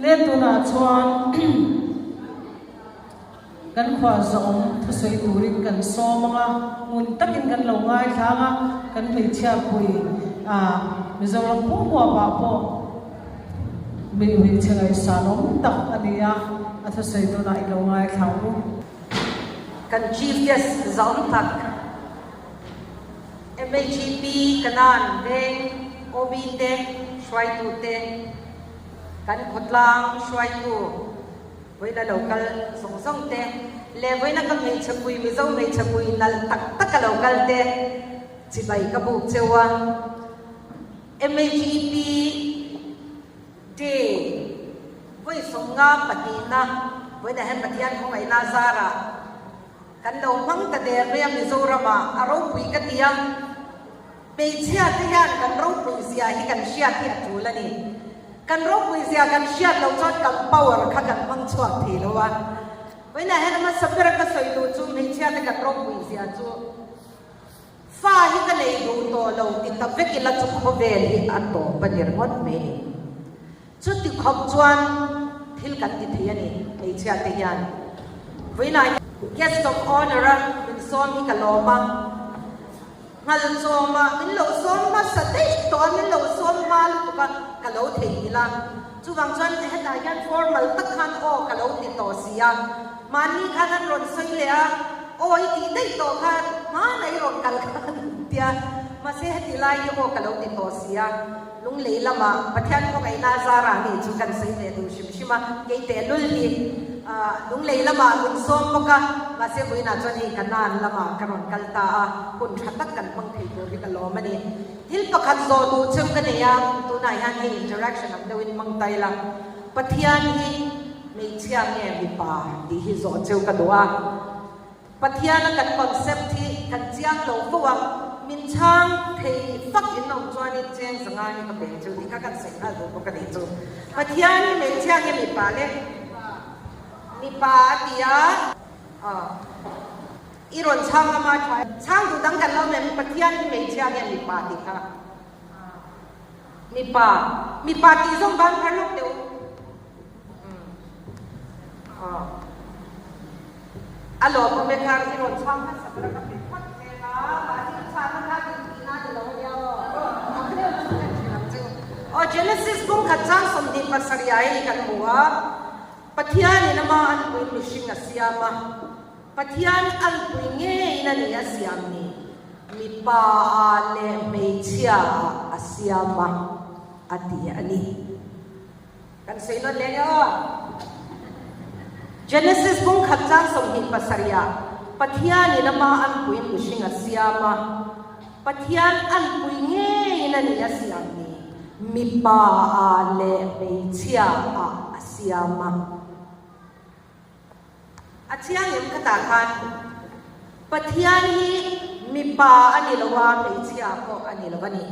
Le tunah chuan kan khualzawm thusawi turin kan sawm ang a, ngun takin kan lo ngaithla ang a, kan hmeichhiapui Mizoram pum huapah pawh mi hmeichhe ngaihsan awm tak a ni a, a thusawi tunah i lo ngaithla ang u. Kan Chief Guest zawm tak MHEP Kanan veng OB te hruaitu te, kan khawtlang hruaitu vawiina lo kal zawng zawng te leh vawiina ka hmeichhe pui Mizo hmeichhe pui nalh tak taka lo kal te chibai ka buk cheu a. MHEP Day vawi 52na vawiina hian Pathian khawngaihna zarah Kan lo hmang ta der mai a Mizoram ah a ropui ka ti a, hmeichhia te hian kan ropui zia hi kan hriat hi a tul a ni. Kan ropui zia kan hriat loh chuan kan power kha kan hmang chhuak thei lo a. Vawiinah hian hmasa ber a ka sawi duh chu hmeichhia te kan ropui zia chu fa hi ka nei duh tawh lo ti ta vek ila chu khawvel hi a tawp a ni ringawt mai ni. Chuti khawp chuan thil kan ti thei a ni, hmeichhia te hian. Vawiinah hian Guest of Honour a min sawm hi ka lawm a, Nghalchawmah min lo sawm hmasa daih tawh a, min lo sawm hma lutuk a, ka lo theihnghilh a. Chuvang chuan hetah hian formal tak khan aw ka lo ti tawh si a, mahni khan an rawn sawi leh a, aw i tih daih tawh kha hmanah i rawn kal khan tia, mahse heti lai hi aw ka lo ti tawh si a. Lunglei lama Pathian khawngaihna zarah nih chu kan sawi ve duh hrim hrim a, kei tehlul hi Lunglei lamah min sawm bawk a, mahse vawiinah chuan hei Kanan lamah ka rawn kal ta a, hun tha tak kan hmang thei tur hi ka lawm a ni. Thil pakhat zawh duh cheu ka nei a, tunah hian hei interaction ang deuhin hmang ta ila, Pathian hi hmeichhia nge mipa tih hi zawh cheu ka duh a. Pathiana kan concept hi kan chiang lo fo a, min chhang thei fak in awm chuanin cheng zanga hi ka peng chu tih kha kan sawi nghal duh bawk a nih chu. Pathian hi hmeichhia nge mipa le? Mipa a ti a. Aw. I rawn chhang ama tha. Chhang duh dang kan lo awm em? Pathian hi hmeichhia nge mipa tih kha? Mipa. Mipa tih zawng ban phar lawk teh u. A lawm awm e kha i rawn chhang hmasa ber a ka pe phawt zel a, mahse i chhahna kha dik tihna a ni lo ania aw. Ang deuh chu kan hrilh ang che u. Aw Genesis bung khat chang 27 ah hei kan hmu a, Pathianin ama anpui mihring a siam a, Pathian anpui ngeiin a ni a siam ni, mipa ah leh hmeichhia ah a siam a, a ti a ni. Kan sawi nawn leh nia aw. Genesis bung khat chang 27 ah Pathianin ama anpuiin mihring a siam a, Pathian anpui ngeiin a ni a siam ni, mipa ah leh hmeichhia ah a siam a. A chiang em khatah khan Pathian hi mipa a ni lo a, hmeichhia pawh a ni lo a ni.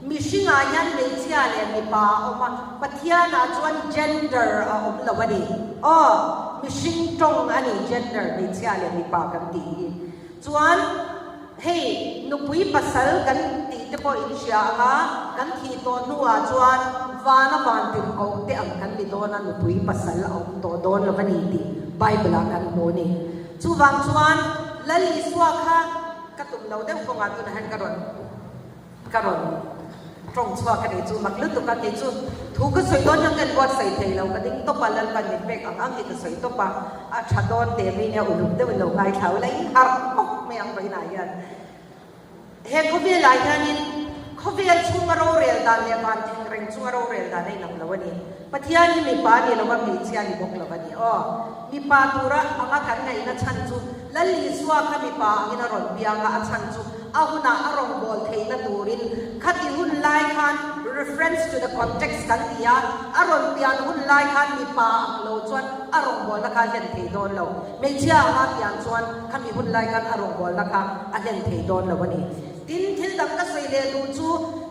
Mihringah hian hmeichhia leh mipa a awm a, Pathianah chuan gender a awm lo a ni. Aw, mihring tawng a ni gender hmeichhia leh mipa kan tih hi. Chuan hei nupui pasal kan tih te pawh in hria ang a, kan thih tawh hnuah chuan vana van tirhkoh te ang kan ni dawn a, nupui pasal a awm tawh dawn lo a ni tih Bible ah kan hmu a ni. Chuvang chuan Lal Isua kha ka tum lo deuh kawngah tunah hian ka rawn Ka rawn tawng chhuak a nih chu mak lutuk a, kei chu thu ka sawi dawn hian ka inbuatsaih thei lo, ka ding tawp a, Lalpan min pek ang ang hi ka sawi tawp a, a tha dawn teh mai nia uluk deuhin lo ngaithla ula in harh khawp mai ang vawiinah hian. He khawvelah hianin khawvel chhunga rorel dan leh van theng reng chunga rorel dan a inang lo a ni. Pathian hi mipa a ni lo va, hmeichhia a ni bawk lo a ni. Aw, mipa tura anga kan ngaihna chhan chu Lal Isua kha mipa angin a rawn piang a, a chhan chu a hunah a rawngbâwl theihna turin khati hun lai khan reference to the context kan ti a, a rawn pian hun lai khan mipa ang lo chuan a rawngbâwlna kha a hlen thei dawn lo. Hmeichhia anga pian chuan khami hun lai khan a rawngbâwlna kha a hlen thei dawn lo a ni. Tin, thil dang ka sawi leh duh chu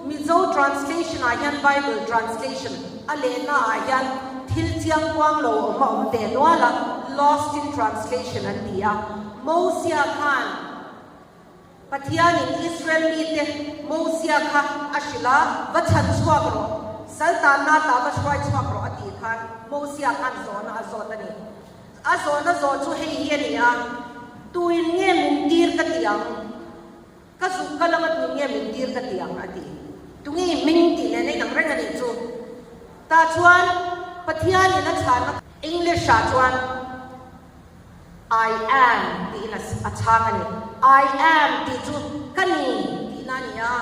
Mizo translation ah hian Bible translation a lehna ah hian thil chiang kuang lo awm a awm teh nual a, lost in translation an ti a. Mosia khan Pathianin Israel mite Mosia kha a hrilh a, va chhan chhuak rawh, saltanna ta va hruai chhuak rawh a tih kha. khan Mosia khan zawhna a zawt a ni. A zawhna zawh chu hei hi a ni a, Tuin nge min tir ka ti ang? Ka zuk kal anga tuin nge min tir ka ti ang? a ti. Tunge i hming tih leh na inang reng a nih chu. Tah chuan Pathianin a chhanna English-ah chuan I am tiin a chhang a ni. I am tih chu ka ni tihna a ni a.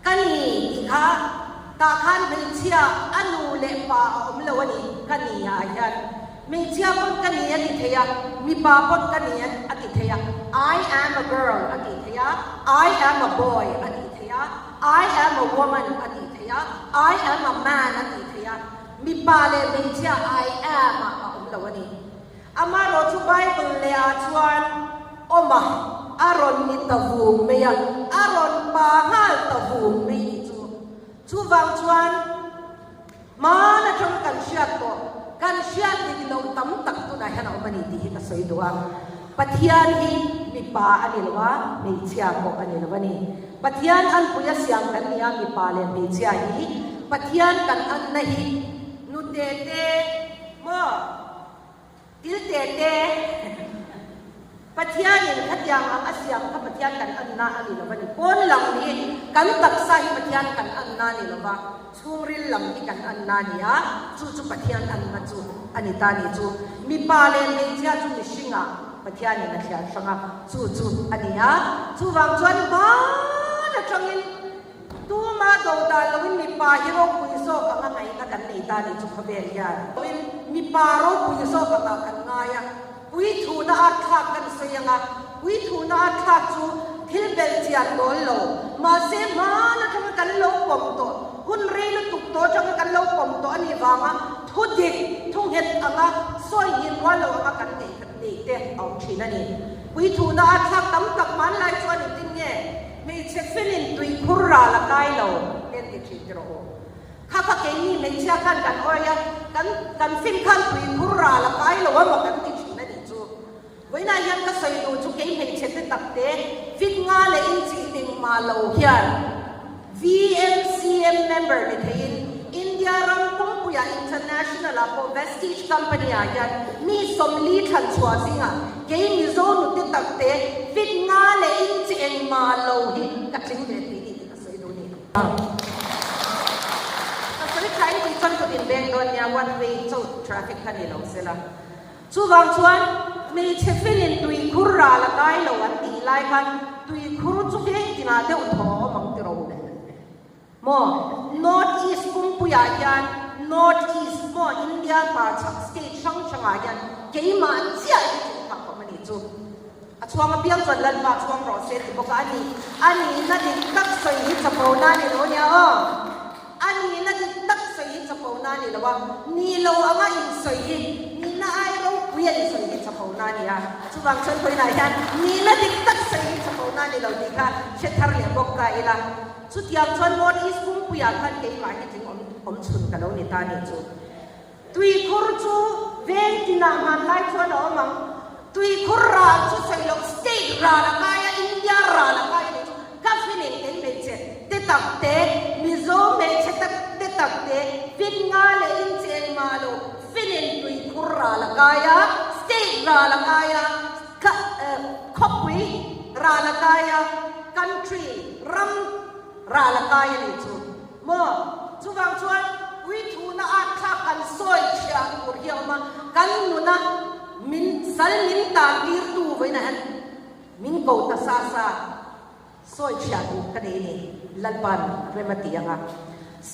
Ka ni tih kha tah khan hmeichhia a nu leh pa a awm lo a ni. Ka ni ah hian hmeichhia pawn ka ni a ti thei a, mipa pawn ka ni a ti thei a. I am a girl a tih thei a, I am a boy a tih thei a, I am a woman a tih thei a, I am a man a tih thei a. Mipa leh hmeichhia I am ah a awm lo a ni. Amaherawh chu Bible leh ah chuan awm a, a rawn ni ta vung mai a, a rawn pa nghal ta vung mai ni chu. Chuvang chuan hmaan atang kan hriat tawh, kan hriat dik loh tam tak tunah hian a awm a ni tih hi ka sawi duh a. Pathian hi mipa a ni lo a, hmeichhia pawh a ni lo a ni. Pathian anpui a siam kan ni a, mipa leh hmeichhia hi Pathian kan anna hi nute te maw til te te Pathianin khatiang ang a siam kha Pathian kan anna a ni lo a ni. Pawn lam hi kan taksa hi Pathian kan anna a ni lo va, chhungril lam hi kan anna a ni a, chu chu Pathian anna chu a ni ta ni chu. Mipa leh hmeichhia chu mihringah Pathianin a thliar hrang a, chu chu a ni a. Chuvang chuan hmaan atangin tuma do dan loin mipa hi ropui zawk anga ngaihna kan nei ta ni chu khawvel hian. Loin mipa ropui zawk angah kan ngai a, puithuna a thlak kan sawi anga, puithuna a thlak chu thil belhchian dawl lo. Mahse hmaan atanga kan lo pawm tawh, hun rei lutuk tawh atanga kan lo pawm tawh a nih vanga thu dik, thu nghet anga sawi nghin rual lo anga kan neih. Nei te a awm thin a ni. Puithuna a thlak tam tak hmanlai chuan engtin nge hmeichhe felin tuikhur ral a kai lo te an ti thin ti rawh u. Kha kha keini hmeichhia khan kan awih a, kan kan fin khan tuikhur ral a kai lo amaw kan ti thin a nih chu. Vawiinah hian ka sawi duh chu kei hmeichhe te tak te fit nga leh inchih ning mah lo hian, VMCM member ni theiin India ram pumpuiah international ah pawh Vestige company ah hian mi 40 thlan chhuah zingah kei Mizo nute tak te fit nga leh inch engmah lo hi ka tling ve thei ni tih ka sawi duh ni. Ka sawi tha in tih chuan kut inbeng dawn nia one way chauh traffic kha ni lo sela. Chuvang chuan hmeichhe felin tuikhur ral a kai lo an tih lai khan tuikhur chu veng tinah deuh thaw a awm ang ti rawh u. Maw North East pumpuiah hian North East maw India hmarchhak state hrang hrangah hian keimah chiah hi chu phak awm a nih chu. A chhuang apiang chuan Lalpa chhuang rawh se ti bawk a, a ni a nihna dik tak sawi hi chapo na a ni lo nia aw. A nihna dik tak sawi hi chapo na a ni lo a, ni lo anga insawi hi nihna ai ropui a insawi hi chapo na a ni a. Chuvang chuan vawiinah hian nihna dik tak sawi hi chapo na a ni lo tih kha hre thar leh bawk ka ila. Chutiang chuan North East pumpuiah khan keimah hi tling awm awm chhun ka lo ni ta nih chu. Tuikhur chu veng tinah hmanlai chuan a awm ang. Tuikhur ral chu sawi loh state ral a kai a, India ral a kai a nih chu ka feeling kei hmeichhe te tak te, Mizo hmeichhe tak te tak te fit nga leh inch engmah lo feeling tuikhur ral a kai a, state ral a kai a, khawpui ral a kai a, country ram ral a kai a nih chu. Maw? Chuvang chuan puithuna at thlak kan sawi chhiah tur hi a awm a, kan nuna min sal min tan tirtu vawiinah hian min ko ta sa sa sawi chhiah duh ka nei ni, Lalpa'n rem a ti ang a.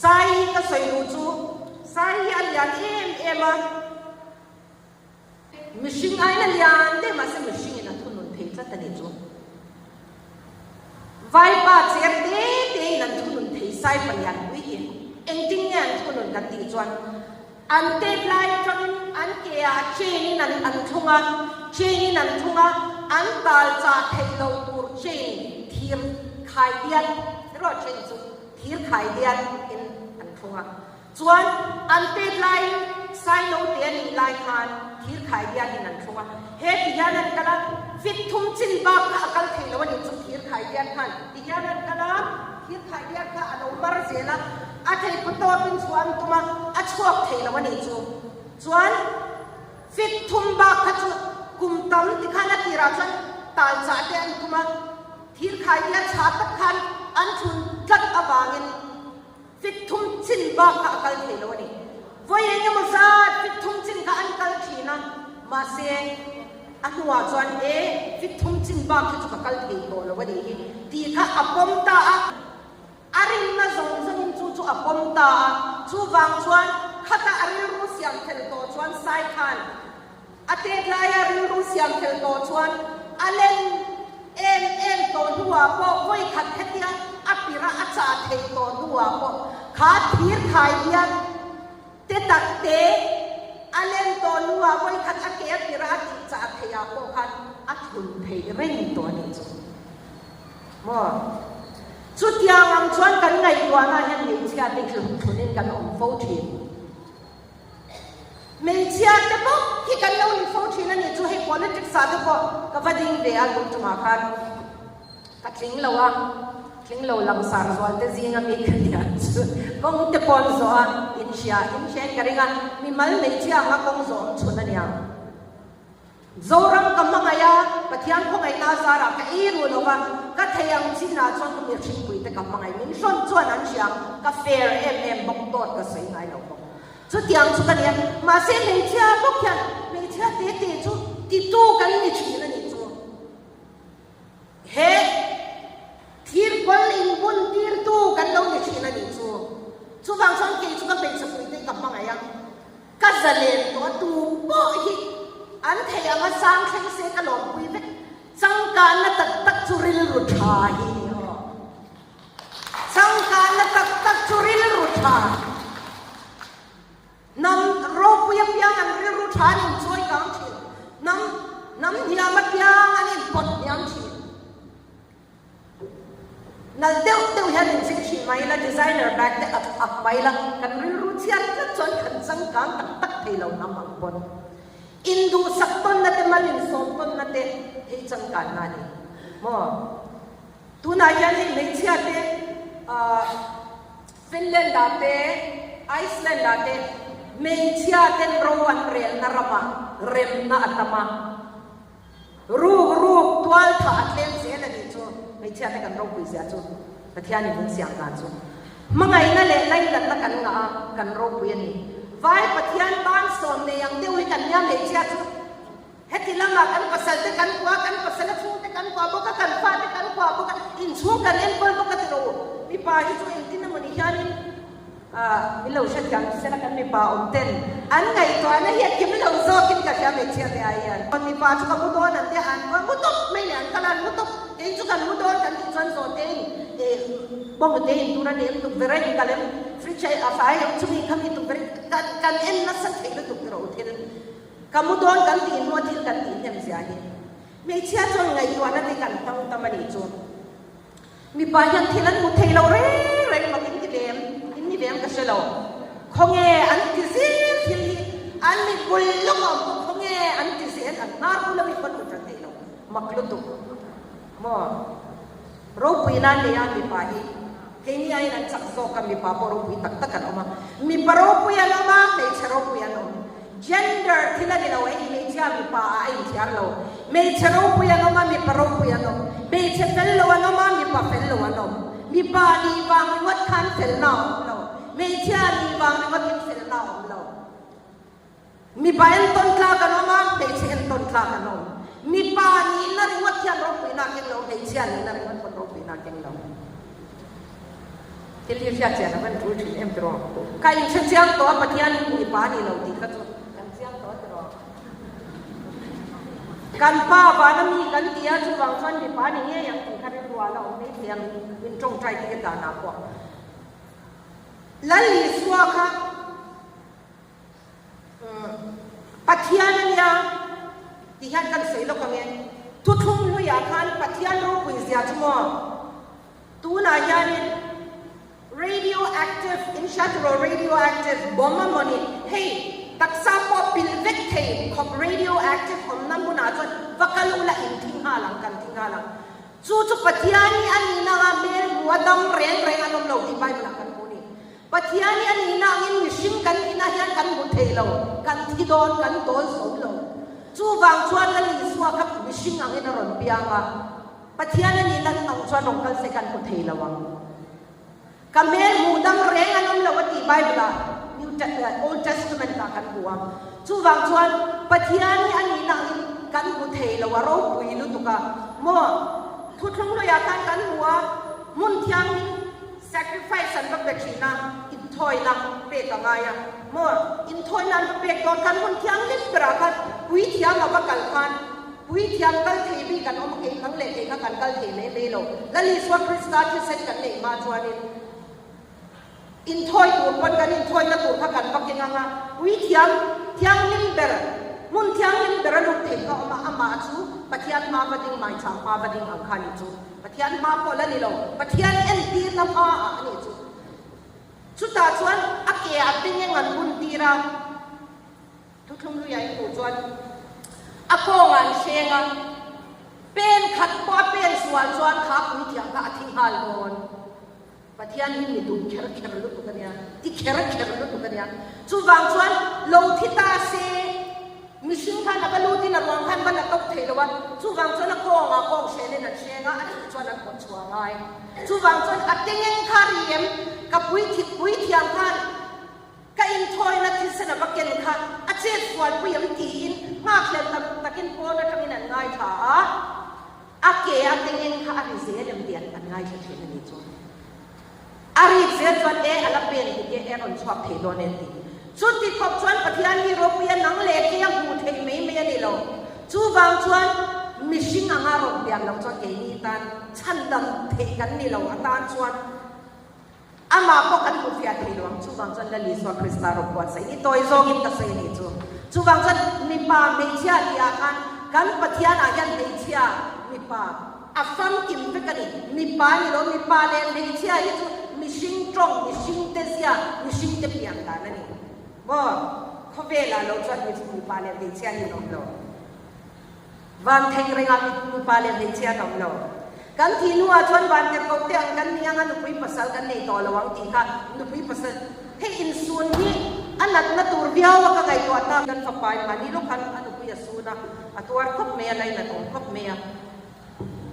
Sai hi ka sawi duh chu, Sai hi a lian em em a. Mihring aina lian deuh mahse mihringin a thunun thei tlat a nih chu. Vaipa cher te tein an thunun thei sai palian pui hi engtin nge an thunun kan tih chuan an tet lai atangin an ke ah chain in an an thlung a, chain in an thlung a, an tal chah theih loh tur chain thir khai diat erawh chain chu thir khai diat in an thlung a. Chuan an pet laiin Sailo te an nih lai khan thir khai diatin an thlung a, he ti hian an kal a, fit thum chin bak kha a kal thei lo a nih chu thir khai diat khan ti hian an kal a, thir khai diat kha a lo mar zel a. A thei pawtawpin chhuah an tum a, a chhuak thei lo a nih chu. Chuan fit thum bak kha chu kum tam tikhan a tirah chuan tal chah te an tum a, thir khai te a chhah tak khan an thlun tlat avangin fit thum chin bak kha a kal thei lo a ni. Vawi eng emaw zat fit thum chin kha an kal thin a, mahse a hnuah chuan e fit thum chin bak hi chu ka kal thei tawh lo a nih hi tih kha a pawm ta a. A rinna zawng zawngin chu chu a pawm ta a, chuvang chuan khata a rilru siam fel tawh chuan Sai khan a tet laia rilru siam fel tawh chuan a len em em tawh hnuah pawh vawi khat hetia a pira a chah theih tawh hnuah pawh kha thir khai hian te tak te a len tawh hnuah vawi khat a ke a pira a tih chah theih ah pawh khan a thlun theih reng tawh a nih chu. Maw? Chutiang ang chuan kan ngaihtuahna hian hmeichhia te thlun in kan awm fo thin. Hmeichhia te bawk hi kan lo ni fo thin a nih chu hei politics ah te pawh ka va ding ve a tun tumah khan ka tling lo a, tling lo langsar zual te zinga mi ka nia chu kawng te pawn zawh a inhria inhria in ka ring a, mimal hmeichhia anga kawng zawh awm chhun a niang. Zoram ka hmangaih a, Pathian khawngaihna a zarah ka ei ruh lo va, ka thei ang chinah chuan ka mihringpui te ka hmangaih. Min hrawn chuan an hria ang, ka fair em em bawk, dawt ka sawi ngai lo bawk. Chutiang chu ka ni a, mahse hmeichhia bawk hian hmeichhia te te chu titu kan ni thin a nih chu. He thir kawl inbun tirtu kan lo ni thin a nih chu. Chuvang chuan kei chu ka hmeichhe puite ka hmangaih a. Ka zalen tawh a tu pawh hi an thei anga sang thleng se ka lawmpui vek. Changkanna tak tak chu rilru tha hi ni aw. Changkanna tak tak chu rilru tha. Hnam ropui apiang an rilru tha an inchawi kang thin. Hnam hnam hniam apiang an inpawt hniam thin. Nalh deuh deuh hian inchei thin mai ila, designer bag te ak ak mai ila, kan rilru chhiat tlat chuan kan changkang tak tak thei lo hnam ang pawn. Induhsak tawnna te mal insawm tawnna te hei changkanna a ni maw? Tunah hian hei hmeichhia te ahh Finland ah te Iceland ah te hmeichhia ten ro an relna ramah remna a tam a. Ruk ruk tual thah a tlem zel a nih chu hmeichhia te kan ropui zia chu Pathian in min siam dan chu hmangaihna leh lainatna kan ngah a kan ropui a ni. Vai Pathian ban sawm nei ang deuh hi kan nia hmeichhia chu heti lamah kan pasal te kan kuah a kan pasal a chhung te kan kuah bawk a kan fa te kan kuah bawk a inchhung kan enkawl bawk a tiro mipa hi chu engtin emaw ni hianin Ahh min lo hrethiam sela kan mipa awm ten an ngaihtuahna hi a kim lo zawkin ka hria hmeichhia te ai hian. Mipa chu ka mu dawn an tia an mu tawp mai leh an kal a an mu tawp kei chu kan mu dawn kan tih chuan zawh te in eh bawnghnute in tur a ni em tukverh a in kal em fridge a a fai em chumi khami tukverh kan kan en nasa thei lutuk tiraw u thil ka mu dawn kan tih hnu a thil kan tih hnem zia hi hmeichhia chuan ngaihtuahna te kan hmang tam a nih chu. Mipa hian thil an hmu thei lo reng reng mak in ti ve em? In ni ve em ka hre lo. Khawnge an ti zel thil hi an mit bul lawk a awm pawh khawnge an ti zel an hnar bul ami pawn hmu tha thei lo. Mak lutuk maw? Ropui nan nei a mipa hi keini aiin an chak zawk a mipa pawh ropui tak tak an awm a. Mipa ropui an awm a hmeichhe ropui an awm. Gender thil a ni lo, hei hmeichhia mipa ah a inthiar lo. Hmeichhe ropui an awm a, mipa ropui an awm. Hmeichhe fel lo an awm a, mipa fel lo an awm. Mipa nih vang ringawt khan felna a awm lo. Hmeichhia nih vang ringawtin felna a awm lo. Mipa entawn tlak an awm a, hmeichhe entawn tlak an awm. Mipa nihna ringawt hian ropuina a keng lo, hmeichhia nihna ringawt pawn ropuina a keng lo. Thil hi hriat chian a van tul thin em tiraw? Ka inhre chiang tawh a Pathian mipa a ni lo tih kha chu kan chiang tawh a tiraw? Kan pa vana mi kan ti a chuvang chuan mipa a ni ngei ang tih kha rilru ah la awm mai thei ang min tawngtai tir danah pawh Lal Isua kha Pathian a nia tih hian kan sawi lawk ang e. Thuthlung hluiah khan Pathian ropui zia chu maw? Tunah hianin radioactive, in hria tiraw radioactive bomb a maw ni? Hei taksa pawh pilh vek thei khawp radioactive awmna hmunah chuan va kal ula in thi nghal ang, kan thi nghal ang. Chu chu Pathian hi a nihna anga hmel hmu a dam reng reng an awm lo tih Bible ah kan hmu a ni. Pathian hi a nihna angin mihring kan nihna hian kan hmu thei lo, kan thi dawn, kan dawl zo lo. Chuvang chuan Lal Isua kha mihring angin a rawn piang a, Pathian a nihna ang chuan rawn kal se kan hmu thei lo ang. Ka hmel hmuh dang reng an awm lo a tih Bible ah New Old Testament ah kan hmu a. Chuvang chuan Pathian hi a nihna angin kan hmu thei lo a ropui lutuk a. Maw Thuthlung hluiah khan kan hmu a, hmun thianghlim sacrifice an va pe thin a, inthawina pek a ngai a. Maw inthawina an va pek dawn khan hmun thianghlim berah khan puithiam a va kal khan Puithiam kal thei bik an awm a, kei nang leh kei kha kan kal thei mai mai lo. Lal Isua Krista thisen kan neih hma chuanin inthawi tur pawn kan inthawina tur kha kan va keng ang a, Puithiam thianghlim ber, hmun thianghlim ber a lut thei kha awm a, amah chu Pathian hma va ding, maichang hma va ding ang kha a nih chu. Pathian hma pawh la ni lo, Pathian entirna hma ah a nih chu. Chutah chuan a ke a tengeng an bun tir a. Thuthlung hluiah i hmuh chuan a kawngah an hreng a, pen khat pawh a pen sual chuan kha puithiam kha a thi nghal dawn. Pathian hi mi duh kher kher lutuk a nia, ti kher kher lutuk a nia. Chuvang chuan lo thi ta se, mihring khan a va lutin a ruang khan va la tawp thei lo a, chuvang chuan a kawngah kawng hrenin an hreng a, a thih chuan an pawt chhuah ngai. Chuvang chuan a tengeng kha ri em, ka puithiam khan, Ka inthawina thisen a va ken kha a chet sualpui ang tiin nghakhlel tak takin pawn atangin an ngaithla a, a ke a tengeng kha a ri zel em tih an ngaithla thin a ni chu. A rik zel chuan e a la pen dik e, e rawn chhuak thei dawn e tih. Chuti khawp chuan Pathian hi ropui a nang leh kei a hmuh thei mai mai a ni lo. Chuvang chuan mihring anga rawn pian loh chuan keini tan chhandam theih kan ni lo atan chuan Amah pawh kan hmu fiah thei lo ang, chuvang chuan Lal Isua Krista rawn buatsaih ni tawi zawngin ka sawi a nih chu. Chuvang chuan mipa hmeichhia tihah khan kan Pathianah hian hmeichhia mipa a famkim vek a ni. Mipa a ni lo, mipa leh hmeichhia hi chu mihring tawng, mihring te zia, mihring te pian dan a ni. Maw? Khawvelah lo chuan mipa leh hmeichhia hi an awm lo. Van theng rengah mipa leh hmeichhia an awm lo. Kan thih hnuah chuan van tirhkoh te ang kan ni anga nupui pasal kan nei tawh lo ang tih kha nupui pasal hei insun hi a natna tur viau a ka ngaihtuah ta. Kan fapa in mahni lawk khan a nupui a sun a, a tuar khawp mai a, lainat awm khawp mai a.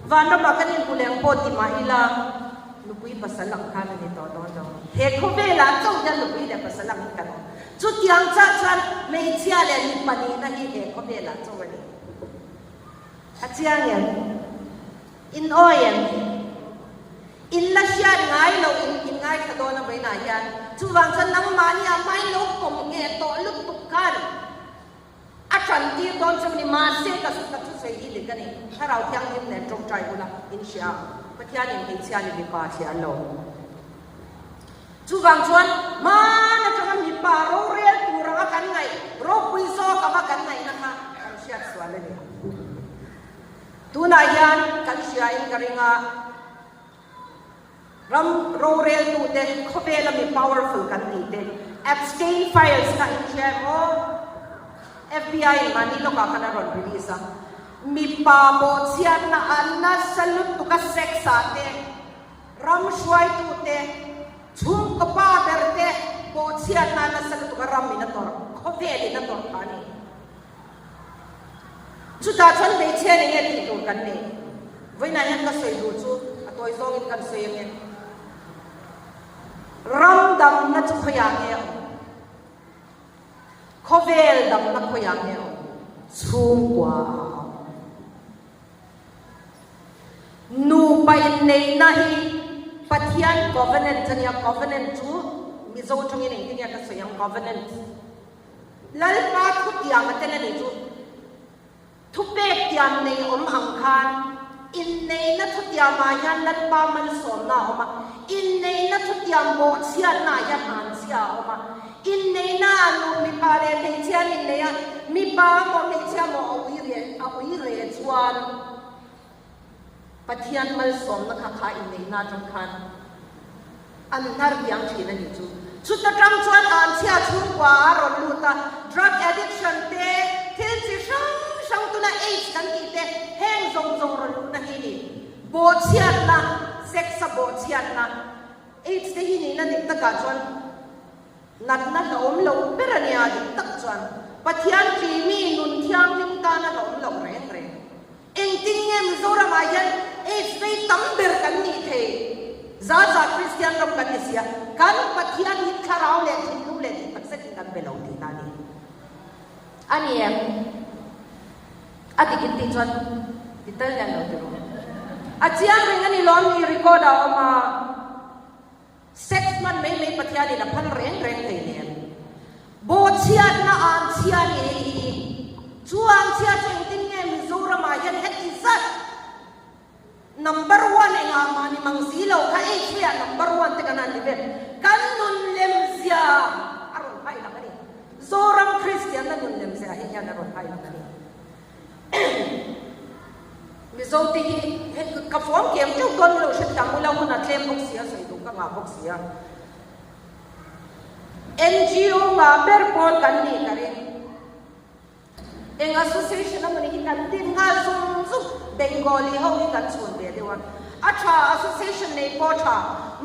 Vanramah kan inhmu leh ang pawh ti mah ila nupui pasal ang khan a ni tawh dawn lo. He khawvelah chauh hian nupui leh pasal ang hi kan awm. Chutiang chah chuan hmeichhia leh mipa nihna hi he khawvelah chauh a ni. A chiang em? In awi em? In la hriat ngai loh in in ngaithla dawn a vawiinah hian. Chuvang chuan nangmahni ah hmain lo pawm ngheh tawh lutuk khan a tan tir dawn cheu ni. Mahse ka ka thusawi hi dik a ni. Thlarau Thianghlim nen tawngtai ula in hria ang. Pathianin hmeichhia leh mipa thliar lo. Chuvang chuan hmaan atanga mipa rorel tur anga kan ngaih, ropui zawk anga kan ngaihna kha kan hriat sual a ni. Tunah hian kan hriain ka ring a, ram roreltute, khawvela mi powerful kan tih te, Epstein files kha in hria em aw? FBI in mahni lawkah khan a rawn release a, mipa bawhchhiatna a nasa lutuk a sex ah te, Ram hruaitute, chhungkaw pa berte bawhchhiatna nasa lutuk a ram in a tawrh, khawvel in a tawrh kha a ni. Chutah chuan hmeichhia eng nge tih tur kan nei? Vawiinah hian ka sawi duh chu a tawi zawngin kan sawi ange. Ram damna chu khawiah nge a awm? Khawvel damna khawiah nge a awm? Chhungkua ah a awm. Nupa inneihna hi Pathian covenant a nia, covenant chu Mizo tawngin engtin nge ka sawi ang covenant? Lalpa thutiam a tel a nih chu. Thupek tiam nei awm ang khan inneihna thutiamah hian Lalpa malsawmna a awm a, inneihna thutiam bawhchhiatnaah hian hanchhia a awm a, inneihna ah nu mipa leh hmeichhia an innei a, mipa maw hmeichhia maw a ui reh a ui reh chuan Pathian malsawmna kha kha inneihna atang khan an hnar diang thin a nih chu. Chuta tang chuan anchhia chhungkua a rawn lut a, drug addiction te, thil chi hrang hrang tuna aids kan tih te heng zawng zawng rawn luhna hi ni. Bawhchhiatna, sex a bawhchhiatna, aids te hi nihna dik takah chuan. Natna hlauhawm loh ber a nia dik tak chuan Pathian ṭi mi nun thianghlim tan a hlauhawm loh reng reng. Engtin nge Mizoramah hian AIDS vei tam ber kan nih thei? Za za Kristian ram kan ni sia, kan Pathian hi thlarau leh thinlung leh tih tak zetin kan be lo tihna a ni. A ni em? A dik in tih chuan ti tal hian lo ti rawh. A chiang reng a ni lawm ni record ah a awm a. Sex hman mai mai Pathianin a phal reng reng thei nen. Bawhchhiatna an chhia ni hei hi. Chu an chhia chu engtin nge Mizoramah hian heti zat number one engah mah ni mang si lo kha ei chhuiah number one te kan han ti vel. Kan nun lem zia a rawn hai lang a ni. Zoram Kristianna nun lem zia hi hian a rawn hai lang a ni. Mizo te hi hei ka fuam kem teuh dawn lo hre thiam ula hun a tlem bawk si a sawi duh ka ngah bawk si a. NGO ngah ber pawl kan nih ka ring. Eng association a mawni hi kan din nghal zung zung Bengali ho hi kan chhun ve deuh a. A tha association nei pawh a tha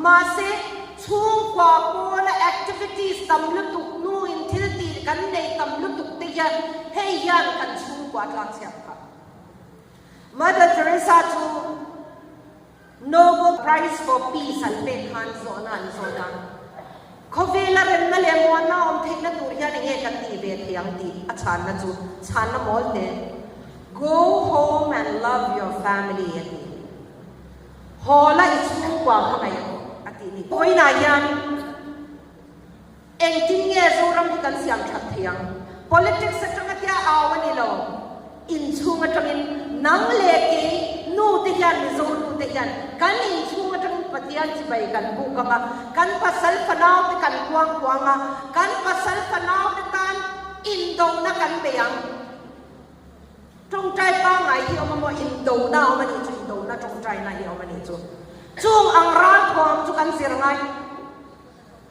mahse Chhungkua pawla activities tam lutuk nuin thil tih kan nei tam lutuk te hian hei hian kan chhungkua tlak chhiat phah. Mother Teresa chu Nobel Prize for Peace an pek khan zawhna an zawt a, Khawvela remna leh muanna awm theihna tur hian enge kan tih ve thei ang tih a chhanna chu chhanna mawl te, Go home and love your family a ti. Haw la i chhungkua hmangaih a tih ni. Vawiinah hian engtin nge Zoram hi kan siam that thei ang? Politics atanga tia au a ni lo. Inchhung atangin nang leh kei nu te hian Mizo nu te hian kan inchhung atangin Pathian chibai kan buk ang a, kan pasal fanau te kan kuang kuang a, kan pasal fanau te tan indona kan bei ang. Tawngtai pangngai hi awm a maw? Indona awm a nih chu, indona tawngtaina hi awm a nih chu. Chung ang ralthuam chu kan zir ngai.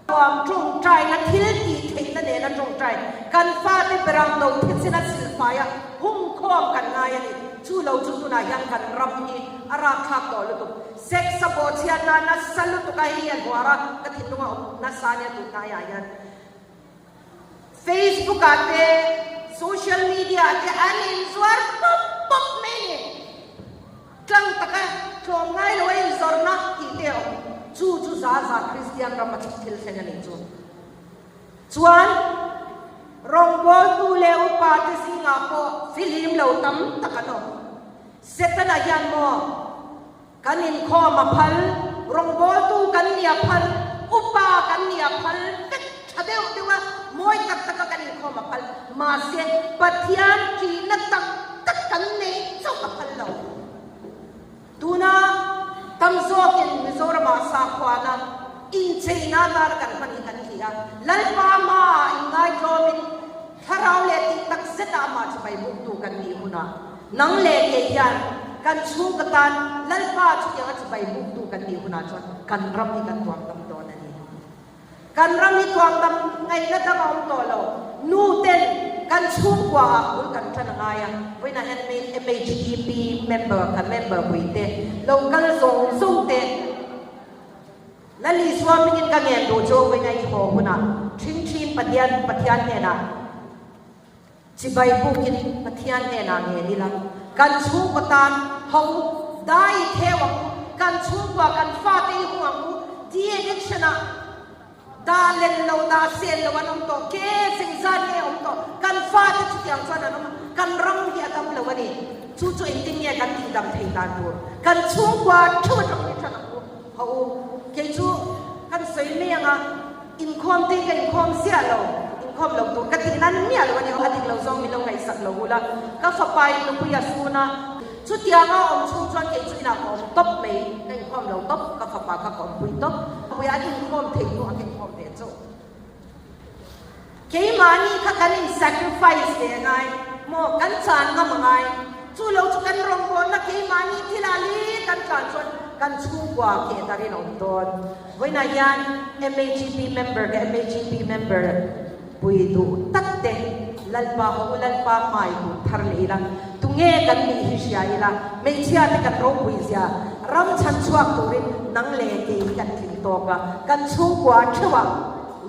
Thuam tawngtaina thil tih theihna nena tawngtai kan fate berang do thisen a silfai a, hungkhawm kan ngai a ni. Chu lo chu tunah hian kan ram hi a rapthlak tawh lutuk. Sex a bawhchhiatna nasa lutuk a hei a hnuar a, ka thinlung a awm nasa nia tunhnaiah hian. Facebook ah te, social media ah te an inzuar pawp pawp mai a ni. Tlang taka tlawm ngai lo a inzawrhna tih te a awm. Chu chu za za Kristian ram a thil thleng a nih chu. Chuan rawngbawltu leh upa te zingah pawh fihlim lo tam tak an awm. Setana hian maw Kan inkhawm a phal, rawngbawltu kan ni a phal, upa kan ni a phal vek tha deuh deuh a, mawi tak taka kan inkhawm a phal. Mahse, Pathian ṭihna tak tak kan nei chauh a phal lo. Tuna tam zawkin Mizoramah sakhuana incheina atana kan hman hi kan hli a, Lalpa hmaah inngaithlawmin Thlarau leh tih tak zetah amah chu baibuktu kan nih hunah nang leh kei hian kan chhungkaw tan Lalpa chutianga chu baibuktu kan nih hunah chuan kan ram hi kan tuam dam dawn a ni. Kan ram hi tuam dam ngaihna dang a awm tawh lo. Nu ten kan chhungkua ah bul kan tan a ngai a, vawiinah hian MHTP member kan member puite lo kal zawng zawng te, Lal Isua hmingin ka ngen duh chu vawiin a i haw hunah ṭhingṭhin Pathian Pathian hnenah chibai bukin Pathian hnenah ngen ila, kan chhungkaw tan ho u, dai i theu ang u, kan chhungkua kan fate i hung ang u, de-addiction ah dah len lo dah sel lo an awm tawh, ke sengzat nge awm tawh, kan fate chutiang chuan an awm a, kan ram hi a dam lo a ni. Chu chu engtin nge kan tihdam thei dan tur? Kan chhungkua ṭheuh aṭangin i ṭan ang u. Ho u, kei chu kan sawi mai ang a, inkhawm te hi ka inkhawm ziah lo, inkhawm lo tur ka tih nan miah lo a ni, a dik lo zawng min lo ngaihsak lo ula, ka fapa in nupui a sun a, chutianga awm chhung chuan kei chu inah ka awm tawp mai, ka inkhawm lo tawp, ka fapa kha ka awmpui tawp, puia an inkhawm theih hnuah ka inkhawm ve chauh. Keimahni kha kan in sacrifice ve a ngai maw? Kan chan ngam a ngai. Chu lo chu kan rawngbawlna keimahni thil ah li kan tlan chuan kan chhungkua keh darin a awm dawn. Vawiinah hian MHEP member ka MHEP member pui duh tak te Lalpa ho u Lalpa hmai duh thar leh ila tunge kan nih hi hria ila hmeichhia te kan ropui zia ram chhan chhuak turin nang leh kei hi kan tling tawk a kan chhungkua theuh ah.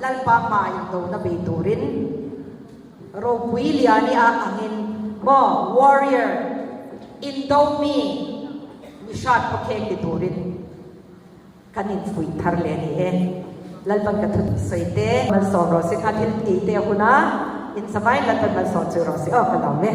Lalpa hma indona bei turin ropui liani a angin maw warrior indo mi mi hrat khawkheng ni turin kan infuih thar leh a ni e. Lalpan ka thu sawi te malsawm rawh se kha thil ei te a hun a, in savain Lalpan malsawm chu rawh se aw ka lawm e.